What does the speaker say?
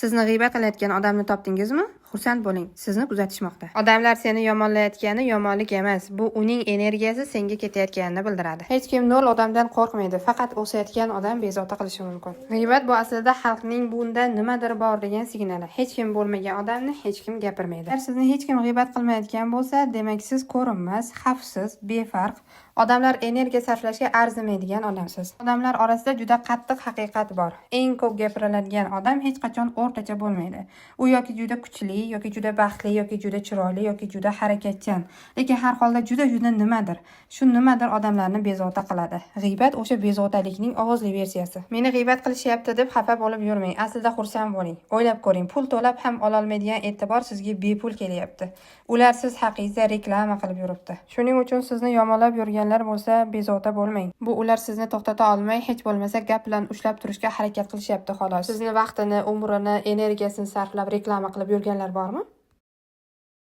Sizni g'iybat qilayotgan odamni topdingizmi? Xursand bo'ling, sizni kuzatishmoqda. Odamlar seni yomonlayotgani yomonlik emas, bu uning energiyasi senga ketayotganini bildiradi. Hech kim nol odamdan qo'rqmaydi, faqat o'sayotgan odam bezovta qilishi mumkin. G'iybat bu aslida xalqning bunda nimadir bor degan signali. Hech kim bo'lmagan odamni hech kim gapirmaydi. Agar sizni hech kim g'iybat qilmayotgan bo'lsa, demak siz ko'rinmas, xavfsiz, befarq, odamlar energiya sarflashga arzimaydigan odamsiz. Odamlar orasida juda qattiq haqiqat bor. Eng ko'p gapiriladigan odam hech qachon o'rtacha bo'lmaydi. U yoki juda kuchli, yoki juda baxtli, yoki juda chiroyli, yoki juda harakatchan. Lekin har holda juda-juda nimadir. Shu nimadir odamlarni bezovta qiladi. G'iybat o'sha bezovtalikning ovozli versiyasi. Meni g'iybat qilishyapti deb xafa bo'lib yurmang. Aslida xursand bo'ling. O'ylab ko'ring, pul to'lab ham ololmaydigan e'tibor sizga bepul kelyapti. Ular siz haqingizda reklama qilib yuribdi. Shuning uchun sizni yomonlab yurganlar bo'lsa, bezovta bo'lmang. Bu ular sizni to'xtata olmay, hech bo'lmasa gap bilan ushlab turishga harakat qilishyapti, xolos. Sizni vaqtini, umrini, energiyasini sarflab reklama qilib yurganlar bormi?